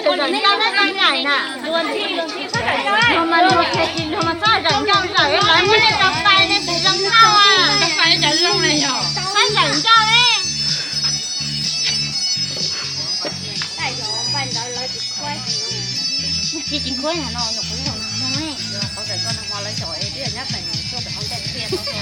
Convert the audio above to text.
Luag mas luag tsis luag mas txhob zawm ncauj zawm, lawv muab nej tau fais nej tsis zoo nkauj. Txhob zawm ncauj li. Tsis tsis khuab no, nyuam qhuav nug no, qhov kawm koj no hmo lawv xyov es twb yog nyab pem tuaj pem hauv ntej thiab.